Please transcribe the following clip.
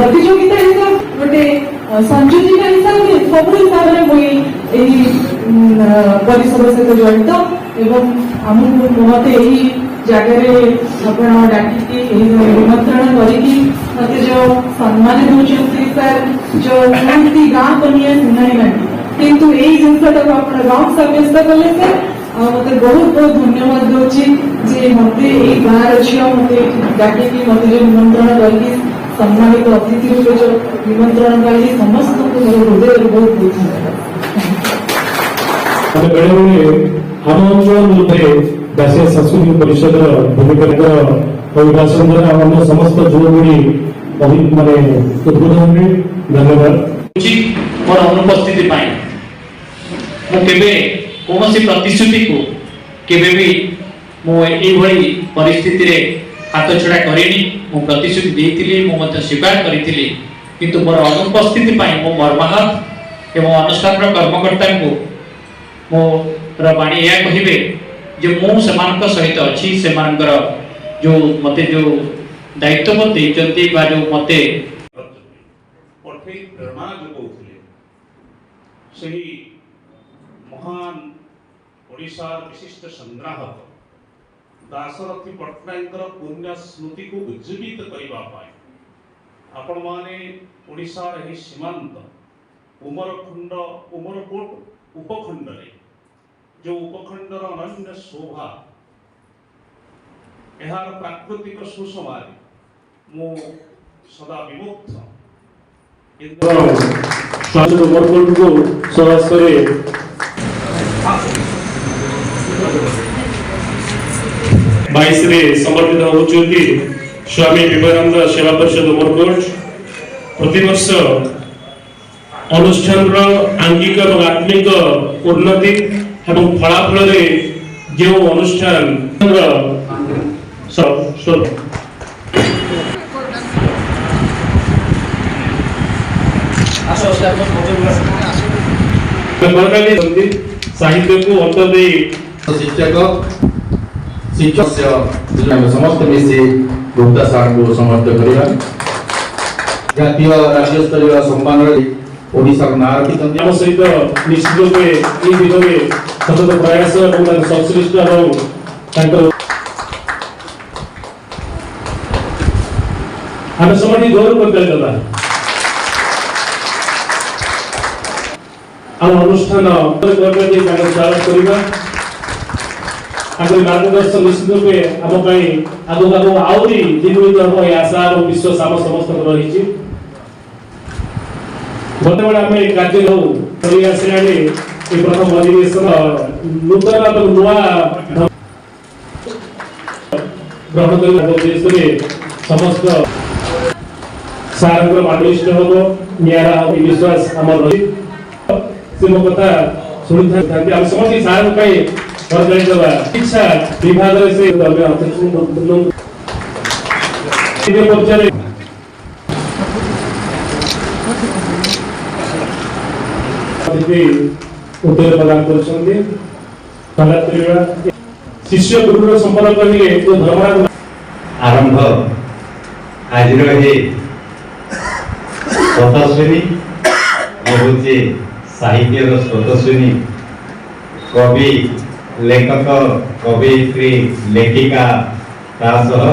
ପ୍ରତିଯୋଗିତା ହିସାବ, ଗୋଟେ ସଂଯୋଜିକା ହିସାବରେ, ସବୁ ହିସାବରେ ମୁଁ ଏହି ପରିସର ସହିତ ଜଡ଼ିତ। ଏବଂ ଆମକୁ ମତେ ଏହି ଜାଗାରେ ଆପଣ ଡାକିକି, ଏହି ନିମନ୍ତ୍ରଣ କରିକି ମତେ ଯୋଉ ସମ୍ମାନ ଦଉଛନ୍ତି ସାର୍, ଯୋଉ କୁହନ୍ତି ଗାଁ କନିଆ ସୁନାଣି ମାଟି, କିନ୍ତୁ ଏଇ ଜିନିଷଟାକୁ ଆପଣ ରଂ ସାବ୍ୟସ୍ତ କଲେ ସାର୍। ଆଉ ମତେ ବହୁତ ବହୁତ ଧନ୍ୟବାଦ ଦଉଛି ଯେ ମତେ ଏଇ ଗାଁର ଝିଅ ମତେ ଏଇଠି ଡାକିକି, ମତେ ଯୋଉ ନିମନ୍ତ୍ରଣ କରିକି, ସମ୍ମାନିତ ଅତିଥି ରୂପେ ଯୋଉ ନିମନ୍ତ୍ରଣ ପାଇଲି, ସମସ୍ତଙ୍କୁ ମୋର ହୃଦୟରୁ ବହୁତ ବହୁତ ଧନ୍ୟବାଦ। ଆମେ ବେଳେବେଳେ ଆମ ଅଞ୍ଚଳ ମଧ୍ୟରେ ଦାସିଆ ସାଂସ୍କୃତିକ ପରିଷଦର ଭୂମିକାର ଅଭିଭାଷଣ ଦ୍ୱାରା ଅନ୍ୟ ସମସ୍ତ ଯୁବପିଢ଼ି ମାନେ ଉଦ୍ବୁଦ୍ଧ ହେବେ। ଧନ୍ୟବାଦ। ହେଉଛି ମୋର ଅନୁପସ୍ଥିତି ପାଇଁ ମୁଁ କେବେ କୌଣସି ପ୍ରତିଶ୍ରୁତିକୁ କେବେ ବି ମୁଁ ଏଇଭଳି ପରିସ୍ଥିତିରେ ହାତଛଡ଼ା କରିନି। ମୁଁ ପ୍ରତିଶ୍ରୁତି ଦେଇଥିଲି, ମୁଁ ମଧ୍ୟ ସ୍ୱୀକାର କରିଥିଲି, କିନ୍ତୁ ମୋର ଅନୁପସ୍ଥିତି ପାଇଁ ମୁଁ ମର୍ମାହତ ଏବଂ ଅନୁଷ୍ଠାନର କର୍ମକର୍ତ୍ତାଙ୍କୁ ମୋର ବାଣୀ ଏହା କହିବେ ଯେ ମୁଁ ସେମାନଙ୍କ ସହିତ ଅଛି। ସେମାନଙ୍କର ଯେଉଁ ମୋତେ ଯେଉଁ ଦାୟିତ୍ୱ ଦେଇଛନ୍ତି ବା ଯେଉଁ ମୋତେ ପଠେଇ ପ୍ରେରଣା ଯୋଗାଉଥିଲେ, ସେହି ମହାନ ଓଡ଼ିଶାର ବିଶିଷ୍ଟ ସଂଗ୍ରାହକ ଦାଶରଥୀ ପଟ୍ଟନାୟକଙ୍କର ପୁଣ୍ୟ ସ୍ମୃତିକୁ ଉଜ୍ଜୀବିତ କରିବା ପାଇଁ ଆପଣମାନେ ଓଡ଼ିଶାର ଏହି ସୀମାନ୍ତ ଉମରଖଣ୍ଡ, ଉମରକୋଟ ଉପଖଣ୍ଡରେ, ଯେଉଁ ଉପଖଣ୍ଡର ଅନନ୍ୟ ଶୋଭା ଏହାର ପ୍ରାକୃତିକ ସୁଷମାରେ ମୁଁ ସଦା ବିମୁଗ୍ଧ, କିନ୍ତୁ ଉମରକୋଟକୁ ସ୍ୱହସ୍ତରେ 22ରେ ସମର୍ପିତ ହେଉଛନ୍ତି ସ୍ୱାମୀ ବିବେକାନନ୍ଦ ସେବା ପରିଷଦ ଉମରକୋଟ। ପ୍ରତିବର୍ଷ ଅନୁଷ୍ଠାନର ଆଙ୍ଗିକ ଏବଂ ଆତ୍ମିକ ଉନ୍ନତି ଏବଂ ଫଳାଫଳରେ ଯେଉଁ ଅନୁଷ୍ଠାନର ସାହିତ୍ୟକୁ ଅନ୍ତ ଦେଇ ଶିକ୍ଷକ ଶିକ୍ଷକ, ଆମେ ସମସ୍ତେ ମିଶି ଗୁପ୍ତା ସାର୍ଙ୍କୁ ସମର୍ଥ କରିବା। ଜାତୀୟ ରାଜ୍ୟସ୍ତରୀୟ ସମ୍ମାନରେ ଓଡ଼ିଶାର ନାଁ ରଖିଛନ୍ତି। ଆମ ସହିତ ନିଶ୍ଚିତ ରୂପେ ଏହି ଦିଗରେ ସତତ ପ୍ରୟାସ ଏବଂ ତାଙ୍କ ସଂଶ୍ଳିଷ୍ଟ ଏବଂ ତାଙ୍କର ଆମେ ସମସ୍ତେ ଗୌରବ କରିଦେବା। ଆମ ଅନୁଷ୍ଠାନ ତାଙ୍କର ସ୍ୱାଗତ କରିବା। ତାଙ୍କର ମାର୍ଗଦର୍ଶନ ନିଶ୍ଚିତ ରୂପେ ଆମ ପାଇଁ ଆଗକୁ ଆଗକୁ ଆହୁରି ଦ୍ୱିଗୁଣିତ ହେବ, ଏ ଆଶା ଏବଂ ବିଶ୍ୱାସ ଆମ ସମସ୍ତଙ୍କର ରହିଛି। ଗତବେଳେ ଆମେ କାର୍ଯ୍ୟ ହଉ ଚଳି ଆସିଲାଣି, ଏ ପ୍ରଥମ ଅଧିବେଶନ ନୂତନ ଏବଂ ନୂଆ ଗ୍ରହଣ କରିବା ଉଦ୍ଦେଶ୍ୟରେ ସମସ୍ତ ସାରଙ୍କର ମାର୍ଗଦର୍ଶନ ହବ, ନିଆରା ହବ, ଏ ବିଶ୍ୱାସ ଆମର ରହିଛି। ସେ ମୋ କଥା ଶୁଣିଥାନ୍ତି। ଆମେ ସମସ୍ତେ ସାରଙ୍କ ପାଇଁ କରତାଳି ଦେବା। ଶିକ୍ଷା ବିଭାଗରେ ସେ ପର୍ଯ୍ୟାୟରେ ଅତିଥି ଉତ୍ତର ପ୍ରଦାନ କରୁଛନ୍ତି। ସ୍ୱାଗତ କରିବା। ଶିଷ୍ୟ ଗୁରୁର ସମ୍ପର୍କ କହିଲେ ଯୋଉ ଧର୍ମରାଜ ଆରମ୍ଭ ଆଜିର ଏହି ସ୍ରୋତସ୍ୱିନୀ ମୁଁ ହେଉଛି ସାହିତ୍ୟର ସ୍ରୋତସ୍ୱିନୀ, କବି, ଲେଖକ, କବିୟତ୍ରୀ, ଲେଖିକା, ତା ସହ